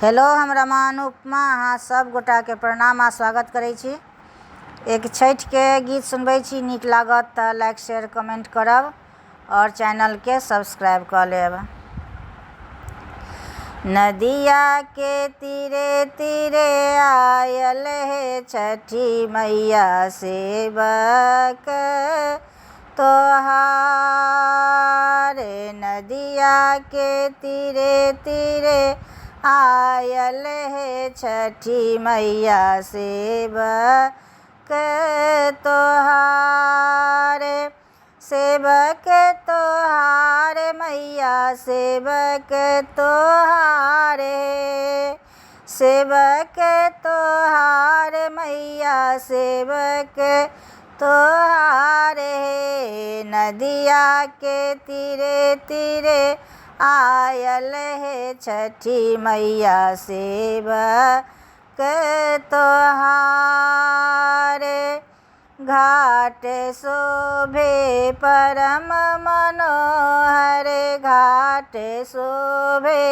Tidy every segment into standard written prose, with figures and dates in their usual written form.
Hello, हम रमा अनुपमा अहाँ सब गोटाके प्रणाम आ स्वागत करै छी। एक छठिके गीत सुनबै छी, नीक लागत तऽ लाइक शेयर कमेंट करब आओर चैनलके सब्सक्राइब कऽ लेब। नदिया के तीरे तीरे आयल हे छठी मैया सेवक तोहार। नदिया के तीरे तीरे आयल हे छठी मैया सेवक तोहार। सेवक तोहार मैया सेवक तोहारे, सेवक तोहार मैया सेवक तोहारे। नदिया के तीरे तीरे आयल हे छठी मैया सेवक तोहार। घाट शोभे परम मनोहर, घाट शोभे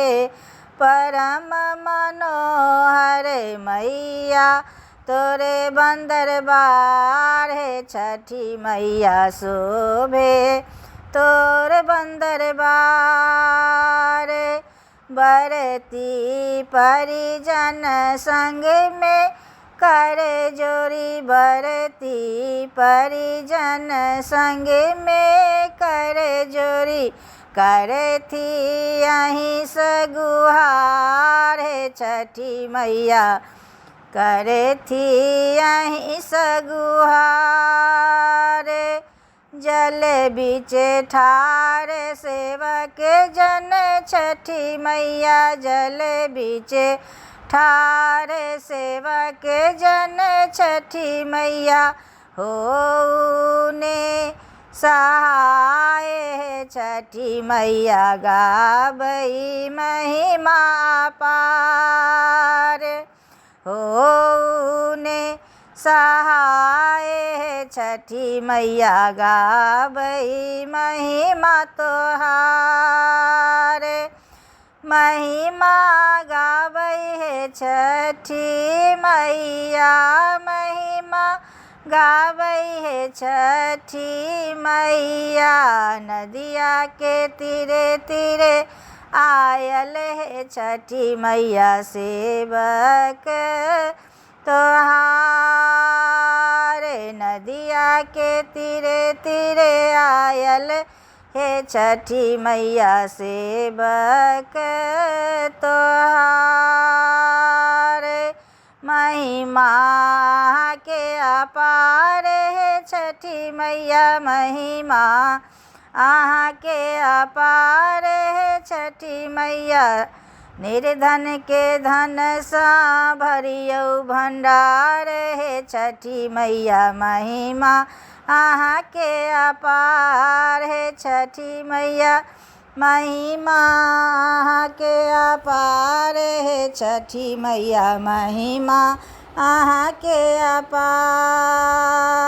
परम मनोहर मैया तोरे बंदरबार हे छठी मैया शोभे तोर बंदरबार। बरती परिजन संग में कर जोरी, बरती परिजन संग में कर जोरी, करथी अहीं सगुहार हे छठी मैया, करथी अहीं सगुहार। जल बीचे ठार सेवक जन छठी मैया, जल बीचे ठार सेवक जन छठी मैया, हो ने सहाय हे छठी मैया गाबई महिमा पार। हो ने सहाय हे छठी मैया गाबई महिमा तोहार। महिमा गाबै हे छठी मैया, महिमा गाबै हे छठी मैया। नदिया के तीरे तीरे आयल हे छठी मैया सेवक तोहार। नदिया के तीरे तीरे आयल हे छठी मैया सेवक तोहार। महिमा के अपार हे छठी मैया, महिमा अहाँ के अपार हे छठी मैया। निर्धन के धन सँ भरियौ भंडार हे छठी मैया, महिमा अहाँ के अपार हे छठी मैया, महिमा अहाँ के अपार हे छठी मैया, महिमा अहाँ के अपार।